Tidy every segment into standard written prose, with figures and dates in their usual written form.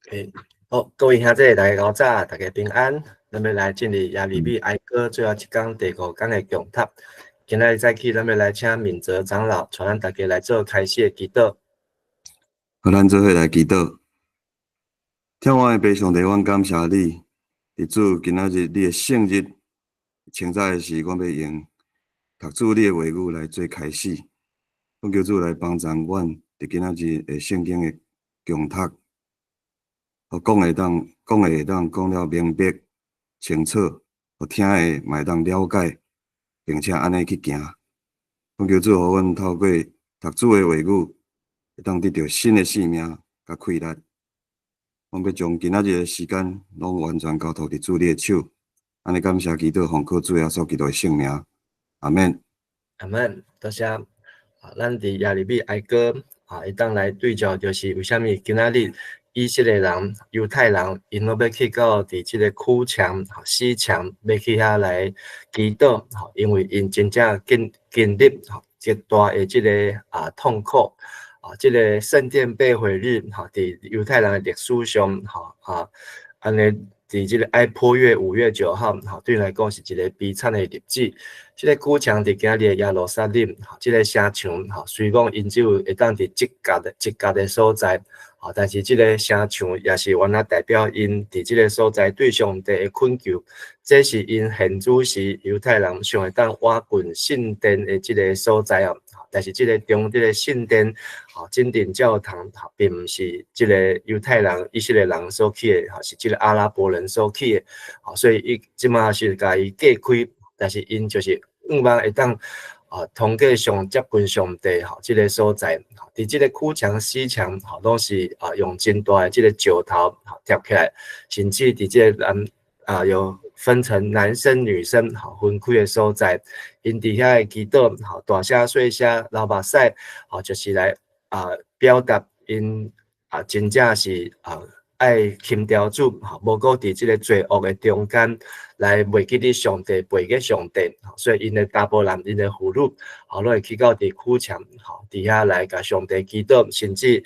OK，好，各位兄弟，大家𠢕早，大家平安。咱欲來進入耶利米哀歌最後一工，第五工的共讀。今仔日早起，咱欲來請敏澤長老帶咱大家來做開始的祈禱。好，咱做伙來祈禱。疼阮的父上帝，阮感謝你，佇主今仔日你的聖日，清早的時，阮欲用讀主你的話語來做開始。懇求主來幫助阮，佇今仔日的聖經的共讀，予講會當講的會當講了明白清楚，予聽的嘛會當了解，並且按呢去行。懇求主予阮透過讀主的話語，會當得著新的生命佮氣力。阮欲將今仔日的時間，攏完全交託佇主你的手。按呢感謝祈禱，奉靠主耶穌基督的聖名，阿們。阿們，多謝。啊，咱佇耶利米哀歌啊，會當來對照，就是為啥物今仔日以色列人、猶太人，𪜶攏欲去到佇這個哭牆、死牆，欲去遐來祈禱，因為𪜶真正經經歷極大的這個痛苦。啊，這個聖殿被毀日，吼，佇猶太人的歷史上，吼啊，按呢，佇這個哀頗月5月9號，吼，對𪜶來講是一個悲慘的日子。這個哭牆佇今日的耶路撒冷，這個城牆，吼，雖講𪜶只有會當佇一角的所在，吼，但是這個城牆也是原來代表𪜶佇這個所在對上帝的懇求。這是𪜶現主時猶太人上會當倚近聖殿的這個所在哦。但是這個中這個聖殿，吼，真正教堂，並毋是這個猶太人、以色列人所起的，吼，是這個阿拉伯人所起的，吼，所以伊這馬是共伊隔開，但是𪜶就是向望會當通過上接近上帝吼，這個所在，佇這個哭牆、死牆吼，攏是用真大的這個石頭吼疊起來，甚至佇這個男有分成男生女生吼分開的所在，𪜶佇遐會祈禱吼，大聲細聲流目屎吼，就是來表達𪜶真正是愛輕佻主吼，無閣佇這個罪惡的中間來袂記得上帝，背逆上帝，所以𪜶的查埔人、𪜶的婦女，吼，攏會去到佇哭牆吼，佇遐來共上帝祈禱，甚至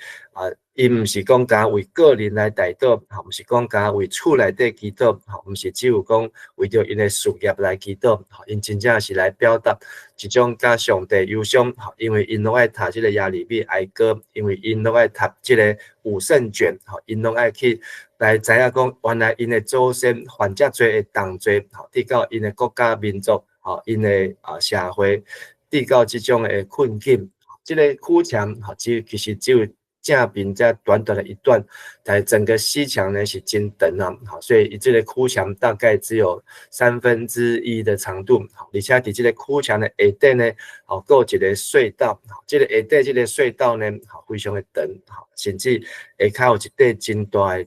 𪜶毋是講干為個人來代禱，吼，毋是講干為厝內底祈禱，吼，毋是只有講為著𪜶的事業來祈禱，吼，𪜶真正是來表達一種佮上帝憂傷，吼，因為𪜶攏愛讀這個耶利米哀歌，因為𪜶攏愛讀這個五聖卷，吼，𪜶攏愛去來知影講，原來𪜶的祖先犯遮濟的重罪，吼，直到𪜶的國家民族，吼，𪜶的社會，直到這種的困境，這個哭牆，吼，其實只有正面這短短的一段，但整個西牆呢是真長啊，好，所以這個哭牆大概只有1/3的長度，而且佇這個哭牆的下底呢，好，閣有一個隧道，這個下底這個隧道呢，好，非常的長，好，甚至下跤有一塊真大的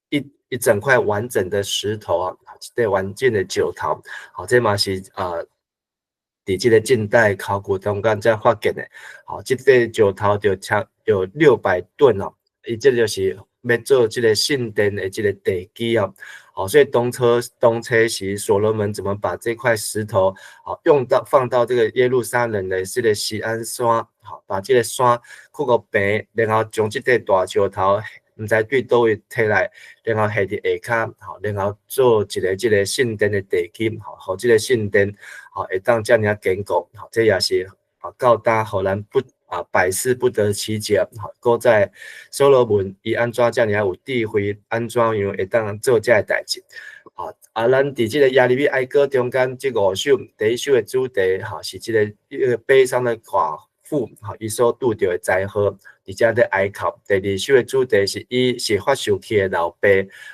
一塊一整塊完整的石頭啊，一塊完整的石頭，好，這嘛是佇這個近代考古中間才發現的，好，這塊石頭就差有600噸哦，伊這就是欲做這個聖殿的這個地基哦，好，所以當初時所羅門怎麼把這塊石頭好用到放到這個耶路撒冷的這個錫安山，好，把這個山掘個平，然後將這塊大石頭毋知對佗位提來，然後下佇下跤，吼，然後做一個這個聖殿的地基，吼，予這個聖殿，吼，會當遮爾仔堅固，吼，這也是到今予咱不百思不得其解，吼，古早所羅門伊按怎遮爾仔有智慧，按怎樣會當做這个代誌？吼，咱佇這個耶利米哀歌中間這五首，第一首的主題，吼，是這個一個悲傷的寡婦，吼，伊所拄著的災禍，佇遮咧哀哭。第二首的主題是伊是發受氣的老爸，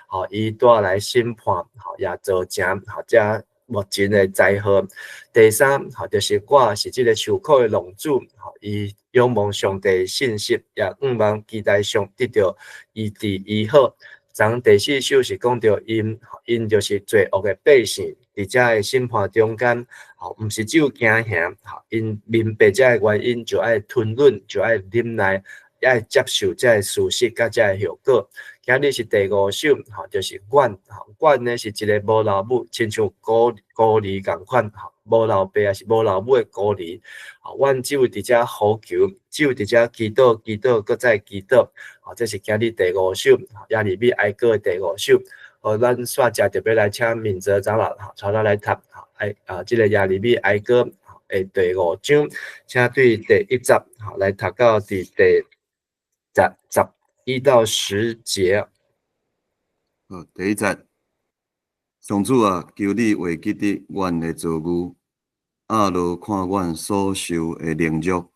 吼，伊帶來審判，吼，也造成吼遮目前的災禍。第三，吼，就是我是這個受苦的浪子，吼，伊仰望上帝信實，也向望期待上得著醫治醫好。昨第四首是講著𪜶，𪜶就是罪惡的百姓，佇遮的審判中間，吼，毋是只有驚嚇，吼，𪜶明白這个原因，就愛吞忍，就愛忍耐，愛接受這个事實佮這个後果。今日是第五首，吼，就是阮，吼，阮呢是一个無老母，親像孤孤兒仝款，吼，無老爸抑是無老母的孤兒。吼，阮只有佇遮呼求，只有佇遮祈禱、祈禱，閣再祈禱。吼，這是今日第五首，耶利米哀歌的第五首。好，咱煞遮特別來請敏澤長老，吼，帶咱來讀，吼，哀啊，這个耶利米哀歌的第五章，請對第一節，吼，來讀到佇第11到10節。好，第一節，上主啊，求你會記得阮的遭遇，壓落看阮所受的凌辱。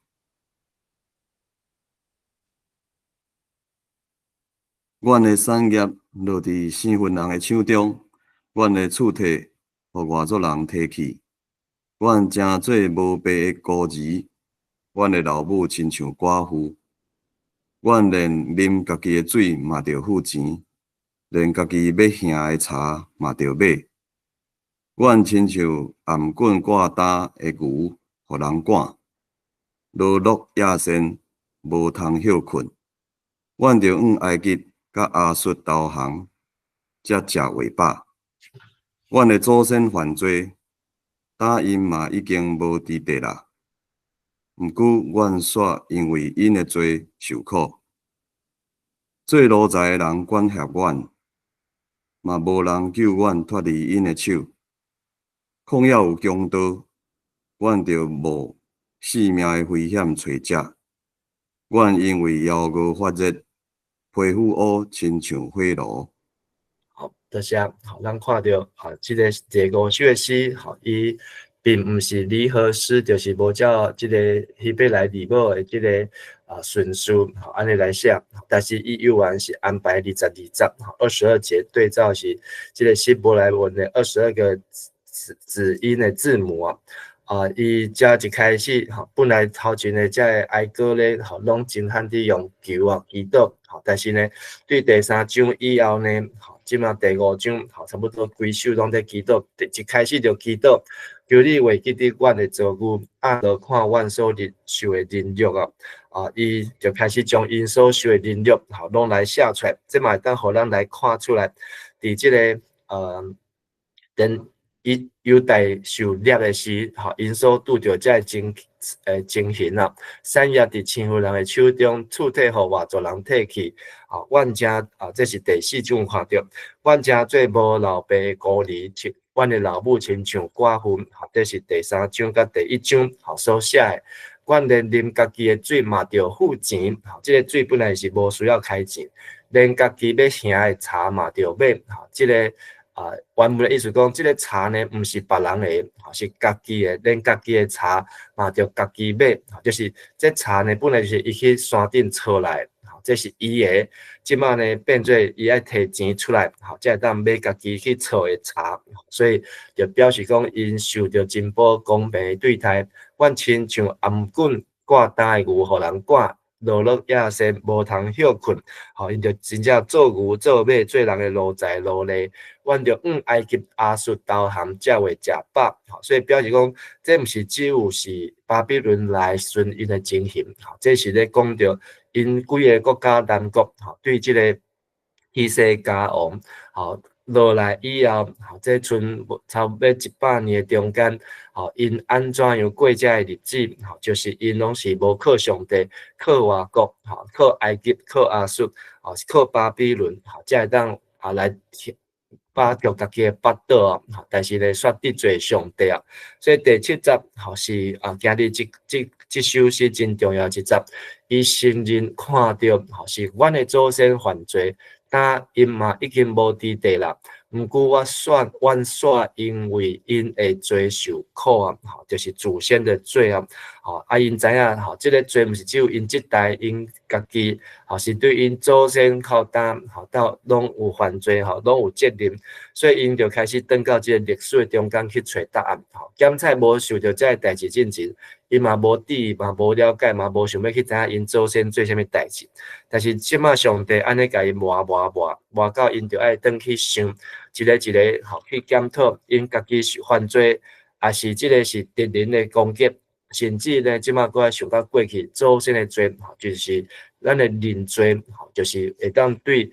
阮的產業落佇生分人的手中，阮的厝體予外族人提去。阮成做無爸的孤兒，阮的老母親像寡婦。阮連啉家己的水嘛著付錢，連家己欲喝的茶嘛著買。阮親像頷頸掛擔的牛，予人趕，勞碌夜深，無通歇睏。阮著向埃及佮亞述投降，才食會飽。阮的祖先犯罪，今𪜶嘛已經無佇地啦。毋過，阮煞因為𪜶的罪受苦。做奴才的人管轄阮，嘛無人救阮脫離𪜶的手。曠野有強盜，阮著冒性命的危險揣食。阮因為枵餓發熱，皮膚烏親像火爐。好，多謝。好，咱看著啊，這个第五首的詩，吼，伊並毋是離合詩，就是無照這个希伯來字母的這个順序，吼，按呢來寫。但是伊猶原是安排22節，22節對照是這个希伯來文的22個子音的字母啊。啊，伊遮一開始，吼，本來頭前的這个哀歌咧，吼，攏真罕佇用求啊祈禱，吼，但是呢，對第三章以後呢，吼，這馬第五章，吼，差不多規首攏佇祈禱，一開始就祈禱，求你會記得阮的遭遇，壓落看阮所受的凌辱啊，啊，伊就開始將𪜶所受的凌辱，吼，攏來寫出來，這嘛會當予咱來看出來，佇這个等伊猶大受掠的時，吼，𪜶所拄著這个情形啊，產業佇生分人的手中，厝體予外族人提去，吼，阮遮啊，這是第四章看著，阮遮做無老爸的孤兒，阮的老母親像寡婦，吼，這是第三章佮第一章吼所寫的。阮連啉家己的水嘛著付錢，吼，這个水本來是無需要開錢，連家己欲喝的茶嘛著買，吼，這个原文的意思講，這个茶呢，毋是別人的，吼，是家己的，連家己的茶嘛著家己買，就是這茶呢，本來就是伊去山頂採來，吼，這是伊的，這馬呢變做伊愛提錢出來，吼，才會當買家己去採的茶，所以就表示講，𪜶受著真無公平的對待，阮親像頷頸掛擔的牛，予人趕。勞碌夜深，無通歇睏，吼，𪜶就真正做牛做馬，做人的奴才奴隸。阮就向埃及亞述投降，才會食飽。吼，所以表示講，這毋是只有是巴比倫來時陣𪜶的情形，吼，這是咧講著𪜶規个國家南國，吼，對這个希西家王，吼，落來以後，吼，這賰差不多100年的中間，吼，𪜶按怎樣過這个日子，吼，就是𪜶攏是無靠上帝，靠外國，吼，靠埃及，靠亞述，吼，靠巴比倫，吼，才會當啊來飽足家己的腹肚啊，但是呢，煞得罪上帝啊。所以第七節，吼，是啊，今日這首詩真重要一節，伊承認看著，吼，是阮的祖先犯罪。今𪜶嘛已經無佇地啦，毋過我煞阮煞因為𪜶的罪受苦啊，吼，就是祖先的罪啊，吼，啊𪜶知影吼，這个罪毋是只有𪜶這代𪜶家己，吼，是對𪜶祖先到今，吼，到攏有犯罪，吼，攏有責任，所以𪜶就開始轉到這個歷史的中間去揣答案，吼，檢採無受著這个代誌進前，伊嘛無知，嘛無了解，嘛無想欲去知影𪜶祖先做啥物代誌。但是這馬上帝按呢共伊磨磨磨磨到𪜶就愛轉去想，一个一个吼去檢討𪜶家己是犯罪，抑是這个是敵人的攻擊，甚至呢，這馬閣愛想到過去祖先的罪，就是咱的認罪，就是會當對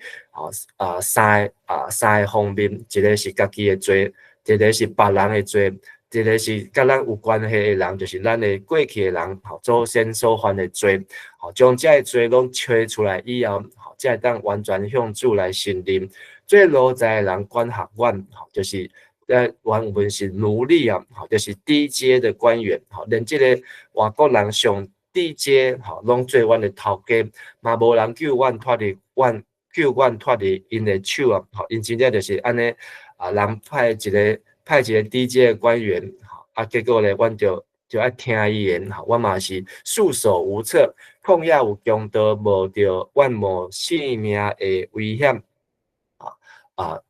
三個方面，一個是家己的罪，一個是別人的罪，一個是佮咱有關係的人，就是咱的過去的人，祖先所犯的罪，將這个罪攏揣出來以後，才會當完全向主來承認。做奴才的人管轄阮，就是原文是奴隸啊，就是低階的官員，連這个外國人上低階，攏做阮的頭家，嘛無人救阮脫離阮，救阮脫離𪜶的手啊！𪜶真正就是按呢啊，人派一个低階的官員，啊，結果咧，阮就愛聽伊的，阮嘛是束手無策，曠野有強盜冒著阮冒性命的危險。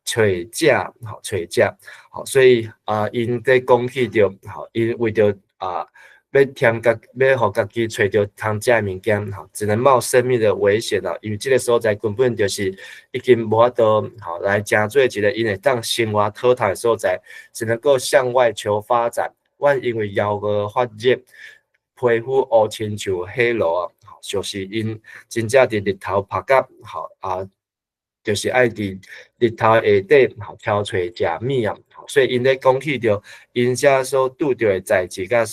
揣者，揣者，好，所以啊，𪜶佇講起著，吼，𪜶為著啊，欲添家，欲予家己揣著通食的物件，吼，只能冒生命的危險啦。因為這个所在根本就是已經無法度，吼，來成做一个𪜶會當生活妥當的所在，只能夠向外求發展。阮因為枵餓發熱，皮膚烏親像火爐啊，就是𪜶真正佇日頭曝甲，吼啊。就是愛佇日頭下底吼挑揣食物啊，所以𪜶咧講起著𪜶遮所拄著的代誌，佮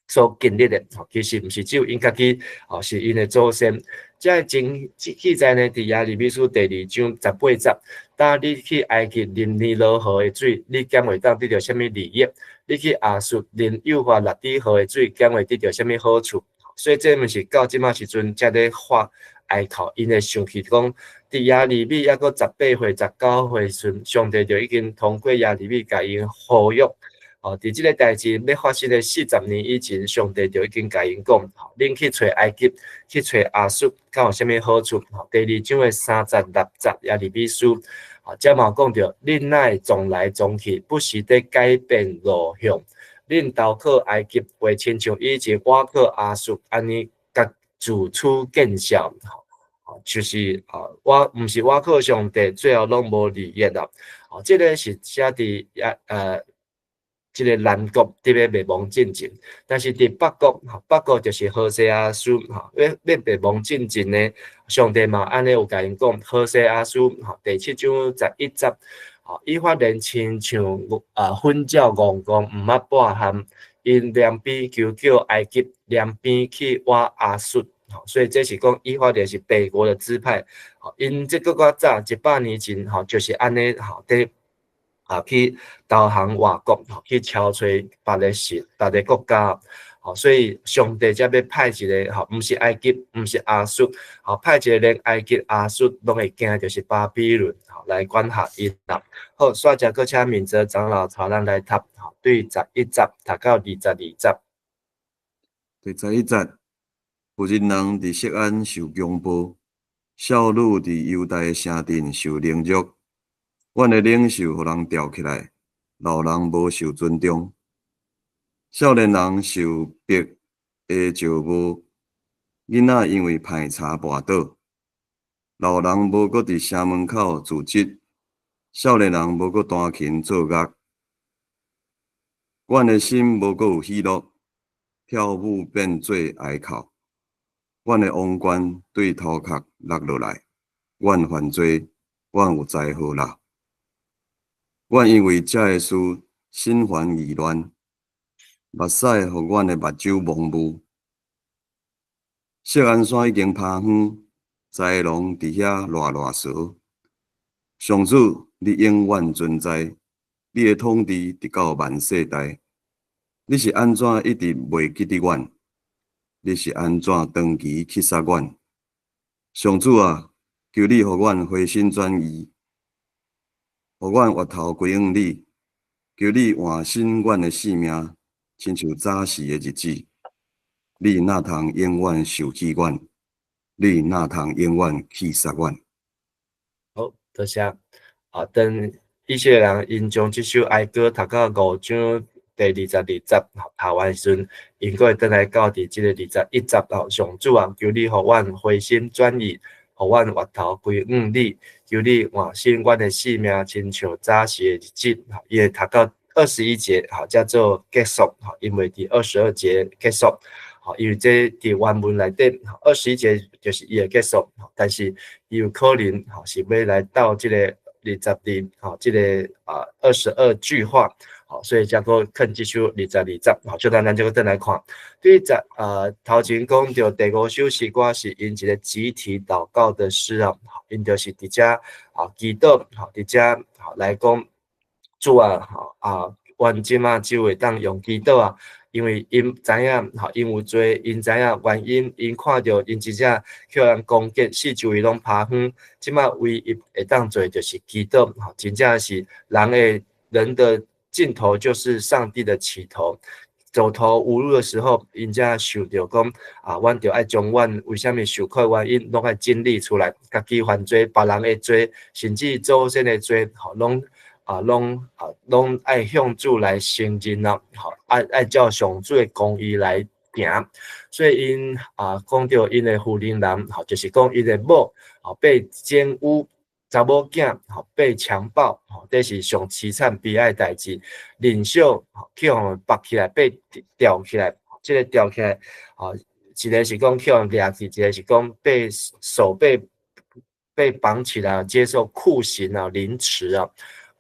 所經歷的，其實毋是只有𪜶家己，吼，是𪜶的祖先。這个經記載呢，佇耶利米書第二章18節，當你去埃及啉尼羅河的水，你敢會當得著啥物利益？你去亞述啉幼發拉底河的水，敢會得著啥物好處？所以這毋是到這馬時陣才咧發哀哭，𪜶會想起講，佇耶利米猶閣18歲、19歲時，上帝就已經通過耶利米共𪜶呼籲。哦，佇這个代誌欲發生的40年以前，上帝就已經共𪜶講，恁去揣埃及，去揣亞述，敢有啥物好處？第二章的3節、6節，耶利米書，啊，這嘛講著，恁哪會撞來撞去，不時地改變路向？恁投靠埃及，會親像以前倚靠亞述，按呢共自取見笑，就是啊，我毋是倚靠上帝，最後攏無利益啦。哦，這个是寫佇這个南國佇咧滅亡進前，但是佇北國，北國就是何西阿書，吼，欲滅亡進前呢，上帝嘛按呢有共𪜶講，何西阿書，吼，第七章11節，吼，以法蓮親像糞鳥戇戇，毋捌跋譀，𪜶兩邊求叫埃及，兩邊去倚亞述，所以這是講以法蓮是北國的支派，吼，𪜶這閣較早100年前，吼，就是按呢，吼，佇去投降外國，去敲揣別个省、別个國家，吼，所以上帝才欲派一个，吼，毋是埃及，毋是亞述，吼，派一个連埃及、亞述攏會驚，就是巴比倫，吼，來管轄𪜶啦。好，煞來閣請敏澤長老帶咱來讀，吼，對11節讀到22節。第十一節，婦人人佇錫安受強暴，少女佇猶大的城鎮受凌辱。阮的領袖予人吊起來，老人無受尊重，少年人受逼的石磨，囡仔因為歹柴跋倒，老人無閣佇城門口組織，少年人無閣彈琴作樂。阮的心無閣有喜樂，跳舞變做哀哭。阮的王冠對頭殼落落來，阮犯罪，阮有災禍啦。阮因為這个事心煩意亂，目屎予阮的目睭蒙霧。錫安山已經拋荒，豺狼佇遐亂亂踅。上主，你永遠存在，你的統治直到萬世代。你是按怎一直袂記得阮？你是按怎長期棄殺阮？上主啊，求你予阮回心轉意，予阮回頭歸向你，求你換新阮的性命，親像早時的日子。你哪通永遠受氣阮？你哪通永遠棄殺阮？好，多謝。啊，等以色列人𪜶將這首哀歌讀到五章第22節，讀完時陣，𪜶閣會轉來到佇這个21節哦。上主啊，求你予阮回心轉意，予阮回頭歸向你，求你換新阮的性命，親像早時的日子。伊會讀到21節，好叫做結束，好，因為佇22節結束，好，因為這佇原文內底，21節就是伊的結束，但是伊有可能，吼是欲來到這個22，吼，這個22句話，好，所以才閣囥這首22節，好，就咱這個轉來看，對十頭前講著第五首詩歌是𪜶一個集體禱告的詩啊，𪜶就是佇遮祈禱，吼，佇遮來講主啊，吼啊，阮這馬只會當用祈禱啊，因為𪜶知影，吼，𪜶有罪，𪜶知影原因，𪜶看著𪜶真正予人攻擊，四周圍攏拍遠，這馬唯一會當做就是祈禱，吼，真正是人的盡頭就是上帝的起頭，走投無路的時候，𪜶才想著講啊，阮著愛將阮為啥物受苦的原因，攏愛整理出來，家己犯罪，別人的罪，甚至祖先的罪，吼，攏愛向主來承認啊，吼，愛照上主的公義來行。所以𪜶講著𪜶的婦人人，吼，就是講𪜶的某，吼，被姦污，查某囝，吼，被強暴，吼，這是上淒慘悲哀的代誌。領袖去予綁起來，被吊起來，這個吊起來，吼，一個是講去予掠去，一個是講被手被綁起來，接受酷刑啊，凌遲啊。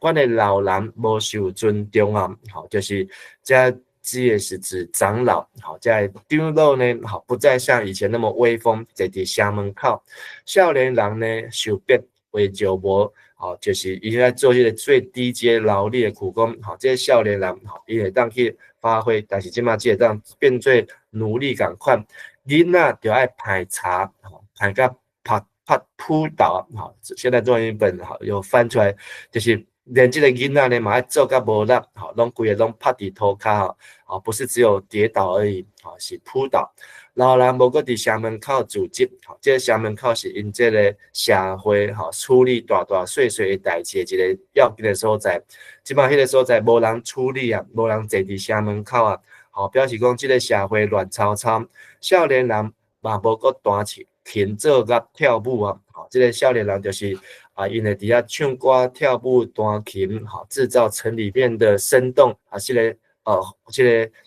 阮的老人無受尊重啊，吼，就是這指的是指長老，吼，這長老呢，吼，不再像以前那麼威風，坐佇城門口。少年人呢，受逼畫石磨，吼，就是伊咧做彼個最低階勞力的苦工，吼，這個少年人，吼，伊會當去發揮，但是這馬只會當變做奴隸仝款。囡仔著愛歹柴，吼，歹甲拍拍撲倒，吼，現在中文本吼有翻出來，就是連這個囡仔呢嘛愛做甲無力，吼，攏規个攏趴佇塗跤吼，吼，不是只有跌倒而已，吼，是撲倒。老人無閣佇城門口組織，吼，這個城門口是𪜶這個社會吼處理大大細細的代誌的一個要緊的所在。這馬彼個所在無人處理啊，無人坐佇城門口啊，吼，表示講這個社會亂糟糟。少年人嘛無閣彈琴做樂跳舞啊，吼，這個少年人就是𪜶會佇遐唱歌、跳舞、彈琴，吼，製造城裡面的生動啊，這個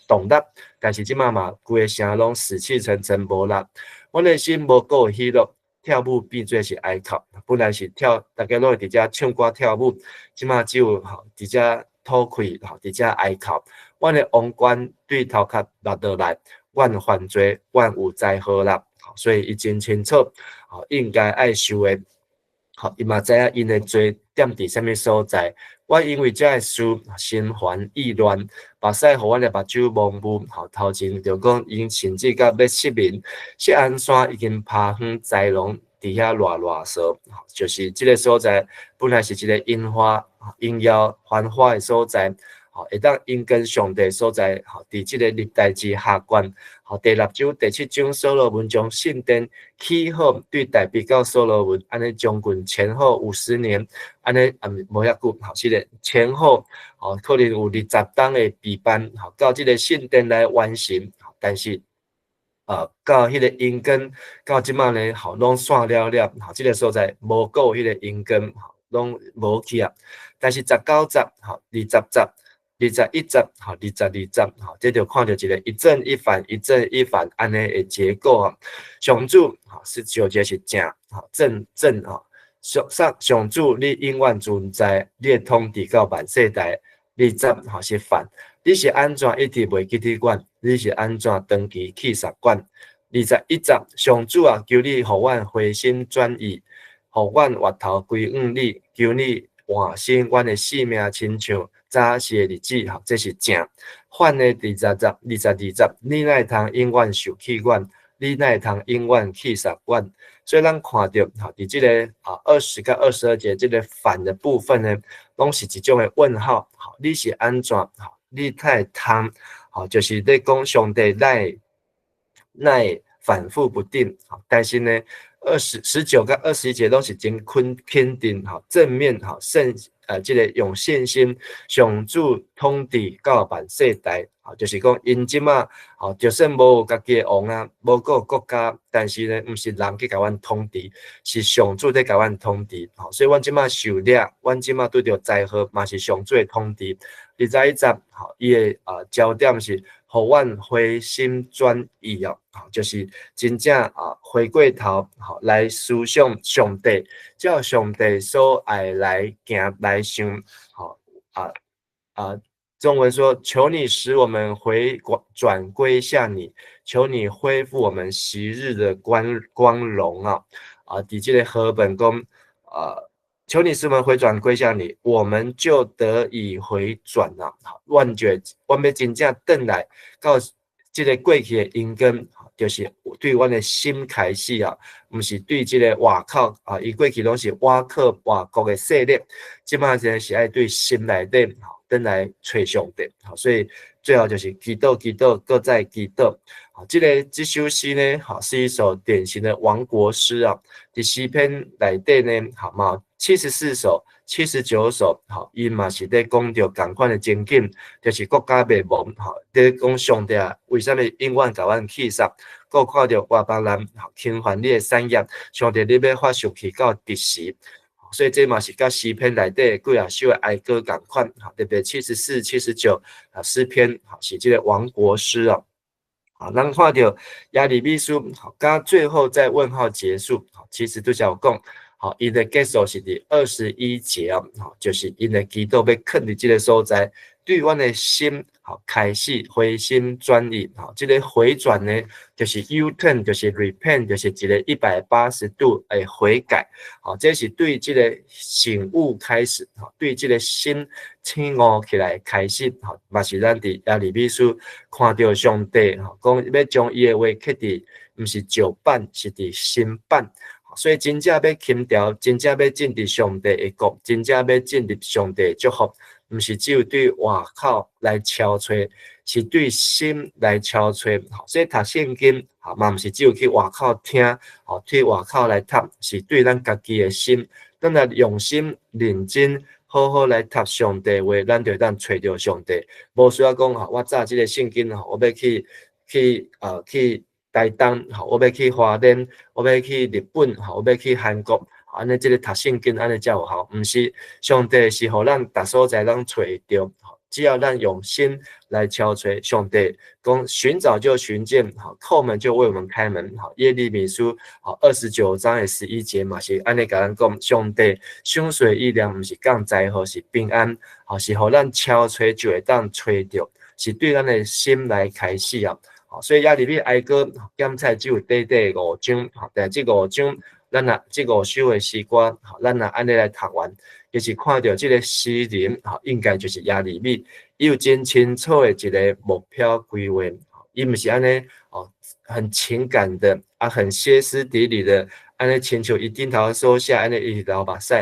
動力。但是這馬嘛，規個城攏死氣沉沉，無力。阮的心無閣有喜樂，跳舞變做是哀哭。本來是跳，大家攏會佇遮唱歌跳舞，這馬只有吼佇遮吐氣，吼佇遮哀哭。阮的王冠對頭殼落落來，阮犯罪，阮有災禍啦。所以伊真清楚，吼，應該愛受的，吼，伊嘛知影𪜶的罪踮佇啥物所在。我因為這个事心煩意亂，目屎予阮的目睭蒙霧，吼，頭前就講𪜶甚至到欲失明。錫安山已經拍遠，豺狼佇遐亂亂踅，就是這個所在本來是一個榮華、榮耀繁華的所在，吼，會當親近上帝所在，吼，佇這個歷代志下卷，吼，第六章、第七章，所羅門將聖殿起好，對大衛到所羅門，按呢將近前後50年，按呢也無遐久，吼，是的，前後，吼，可能有20冬的備辦，吼，到這個聖殿來完成，但是，到彼個榮光，到這馬呢，吼，攏散了了，吼，這個所在無閣有彼個榮光，吼，攏無去啊。但是19節，吼，20節、21節，吼，22節，吼，這就看著一個一正一反，一正一反按呢的結構啊。上主，吼，19節是正，吼，正正吼，上主你永遠存在，你的統治到萬世代。20，吼是反，你是按怎一直袂記得阮？你是按怎長期棄殺阮？21節，上主啊，求你予阮回心轉意，予阮回頭歸向你，求你換新阮的性命，親像早時的日子，吼，這是正。反的20節、22節，你哪會通永遠受氣阮？你哪會通永遠棄殺阮？所以咱看著，吼，佇這個20佮22節這個反的部分呢，攏是一種的問號。吼，你是按怎？吼，你哪會通？吼，就是咧講上帝哪會反覆不定。但是呢，19佮21節攏是真肯定，吼，正面，吼，聖，這个用信心上主統治到萬世代，吼，就是講𪜶這馬，吼，就算無有家己的王啊，無閣國家，但是呢，毋是人去共阮統治，是上主咧共阮統治，吼，所以阮這馬受掠，阮這馬拄著災禍，嘛是上主的統治。21節，吼，伊的焦點是，予阮回心轉意哦，就是真正啊回過頭，吼來思想上帝，照上帝所愛來行來想，吼啊啊，中文說，求你使我們回轉歸向你，求你恢復我們昔日的光榮啊！啊，佇這個和本講啊，求你使我們回轉歸向你，我們就得以回轉啦。阮就阮欲真正轉來到這个過去的因根，就是對阮的心開始啊，毋是對這个外口啊，伊過去攏是倚靠外國的勢力，這馬這是愛對心內底吼轉來揣上帝，所以最後就是祈禱、祈禱、閣再祈禱。好，這个這首詩呢，吼是一首典型的王國詩啊。佇詩篇內底呢，好嘛，74首、79首，吼，伊嘛是咧講著仝款的情景，就是國家滅亡，吼，咧講上帝啊，為啥物永遠共阮棄殺？閣看著外邦人侵犯你的產業，上帝你欲發受氣到佇時？所以這嘛是佮詩篇內底幾仔首的哀歌仝款，吼，特別74、79啊詩篇，吼是這个王國詩啊。好，咱看著耶利米書，好，剛最後在問號結束，好，其實拄才有講，好，伊的結束是佇21節啊，吼，就是𪜶的祈禱欲囥佇這个所在，對阮的心，好，開始回心轉意，吼，這个回轉呢，就是 U turn，就是 repent，就是一个180度的悔改，好，這是對這个醒悟開始，吼，對這个心醒悟起來開始，吼，嘛是咱佇耶利米書看著上帝，吼，講欲將伊的話刻佇，毋是石板，是佇心版。所以真正欲輕調，真正欲進入上帝的國，真正欲進入上帝的祝福，毋是只有對外口來敲揣，是對心來敲揣。所以讀聖經，吼嘛毋是只有去外口聽，吼去外口來讀，是對咱家己的心，咱若用心認真，好好來讀上帝話，咱就會當揣著上帝。無需要講吼，我早這个聖經吼，我欲去台東，吼，我欲去花蓮，我欲去日本，吼，我欲去韓國，按呢這个讀聖經按呢才有效。毋是，上帝是予咱逐所在攏揣會著，只要咱用心來敲揣，上帝講尋找就尋見，吼，叩門就為我們開門，吼，耶利米書吼29章的11節嘛是按呢共咱講，上帝想說意念毋是降災禍，是平安，吼，是予咱敲揣就會當揣著，是對咱的心來開始啊。所以耶利米哀歌檢採只有短短五章，但這五章，咱若這五首的詩歌，咱若按呢來讀完，其實看著這个詩人，吼，應該就是耶利米，伊有真清楚的一个目標規劃，伊毋是按呢，哦，很情感的，啊，很歇斯底里的，按呢親像伊頂頭所寫按呢伊流目屎，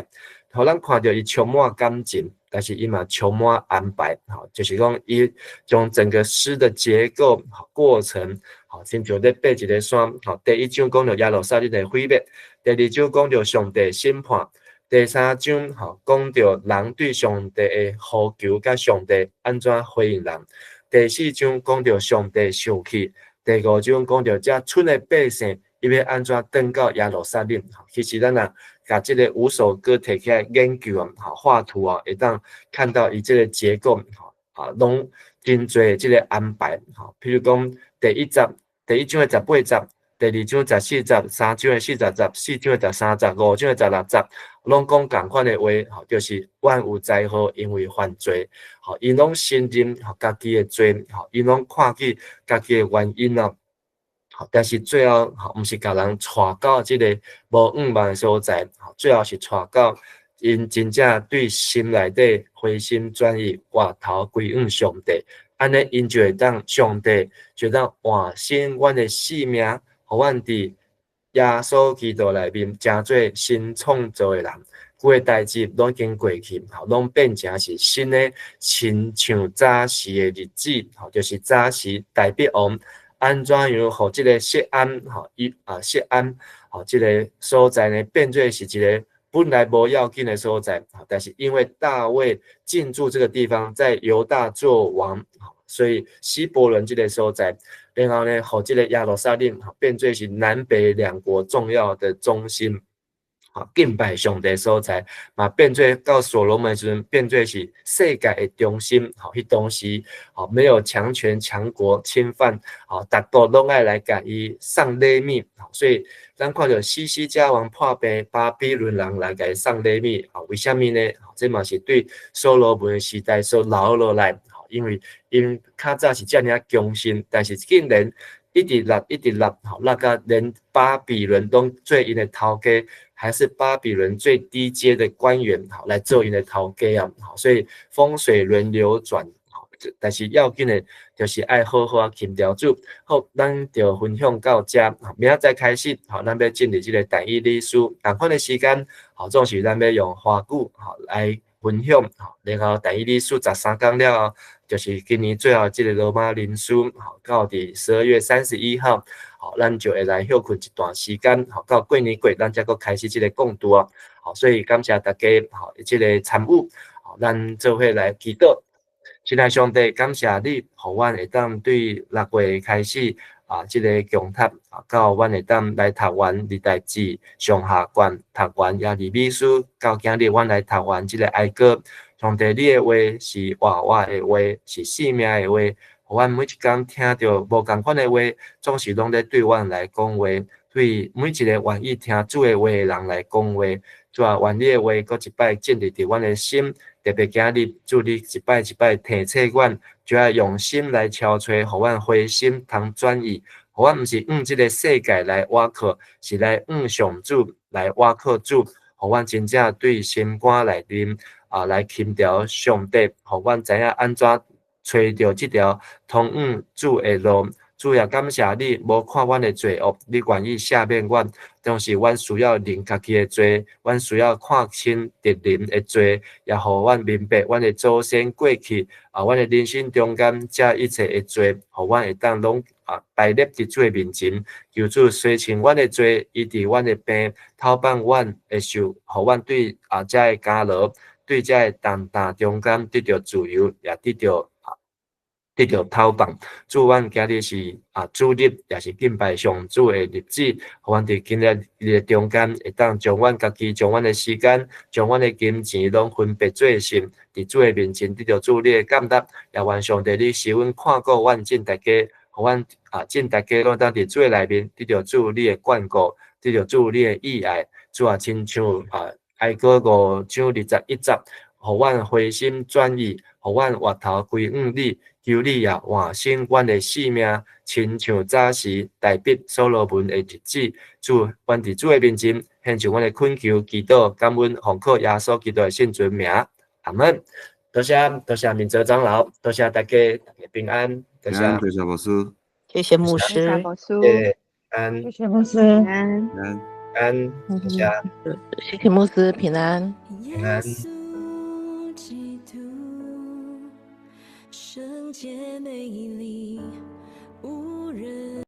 予咱看著伊充滿感情，但是伊嘛充滿安排，吼，就是講伊將整個詩的結構、過程，吼，親像咧爬一个山，吼，第一章講著耶路撒冷的毀滅，第二章講著上帝審判，第三章吼講著人對上帝的呼求，佮上帝按怎回應人，第四章講著上帝受氣，第五章講著遮賰的百姓，伊欲按怎轉到耶路撒冷。其實咱若共這个五首歌提起來研究啊，吼，畫圖啊，會當看到伊這个結構，吼，啊，攏真濟這个安排，吼，譬如講第一節，第一章的18節，第二章14節，三章的40節，四章的13節，五章的16節，攏講仝款的話，吼，就是萬有災禍因為犯罪，吼，𪜶攏承認吼家己的罪，吼，𪜶攏看見家己的原因啊。但是最後吼，毋是共人帶到這个無向望的所在，最後是帶到𪜶真正對心內底回心轉意，回頭歸向上帝，按呢𪜶就會當上帝就會當換新阮的性命，予阮佇耶穌基督內面成做新創造的人，舊的代誌攏已經過去，吼，攏變成是新的，親像早時的日子，吼，就是早時大衛王。按怎樣予這个錫安吼，伊啊錫安吼，這个所在呢，變做是一个本來無要緊的所在，但是因為大衛進駐這個地方，在猶大做王，所以希伯崙這个所在，然後呢，予這个耶路撒冷變做是南北兩國重要的中心，敬拜上帝所在，嘛變做到所羅門時陣變做是世界的中心，吼，彼當時，吼，沒有強權強國侵犯，吼，逐國攏愛來共伊送禮物，所以咱看著希西家王破病，巴比倫人來共伊送禮物，吼，為啥物呢？這嘛是對所羅門的時代所留落來，因為𪜶較早是遮爾仔強盛，但是竟然一直落，一直落，吼，落甲連巴比倫攏做𪜶的頭家。還是巴比倫最低階的官員，好來做𪜶的頭家啊，好，所以風水輪流轉，好，但是要緊的，就是愛好好仔勤勞主。好，咱就分享到遮，明仔載開始，好，咱欲進入這个但以理書，仝款的時間，好，總是咱欲用華語，好來分享，好，然後但以理書13講了後，就是今年最後這个羅馬人書，好，到佇12月31號。好，咱就會來歇睏一段時間，好，到過年過，咱才閣開始這个講道啊。好，所以感謝大家，好，這个參與，好，咱做伙來祈禱。親愛上帝，感謝你，予阮會當對6月開始啊，這个共讀啊，到阮會當來讀完歷代志上下卷，讀完耶利米書，到今日阮來讀完這个哀歌。上帝，你的話是活活的話，是生命的話。予阮每一工聽著無仝款的話，總是攏咧對阮來講話，對每一个願意聽主的話的人來講話。主啊，願你的話閣一擺進入佇阮的心，特別今日主你一擺一擺提醒阮，就愛用心來敲揣，予阮回心通轉意，予阮毋是向這个世界來倚靠，是來向上主來倚靠主，予阮真正對心肝內面啊來尋求上帝，予阮知影按怎揣著這條通往主的路。主也感謝你，無看阮的罪惡，你願意赦免阮。當時阮需要認家己的罪，阮需要看清敵人的罪，也予阮明白阮的祖先過去啊，阮的人生中間這一切的罪，予阮會當攏啊擺列佇主的面前，求主洗清阮的罪，醫治阮的病，透放阮會受，予阮對啊這个監牢，對這个重擔中間得著自由，也得著透放。主，阮今日是啊主日，也是敬拜上主的日子，予阮佇今日日中間，會當將阮家己、將阮的時間、將阮的金錢，攏分別做聖，佇主的面前得著主你的感恩，也願上帝你賜阮看顧阮眾大家，予阮啊眾大家攏當佇主的內面得著主你的眷顧，得著主你的意愛。主啊，親像啊哀歌5章21節，予阮回心轉意，予阮回頭歸向你。求你也換新阮的性命，親像早時大衛所羅門的日子。主，阮佇主的面前獻上阮的懇求、祈禱、感恩，奉靠耶穌基督的聖尊名，阿門。多謝多謝明哲長老，多謝大家，大家平安。多謝多謝牧師，謝謝牧師，牧師，安，謝謝牧師，平安，安，多謝，謝謝牧師，平安，平安。聖潔美麗，無人。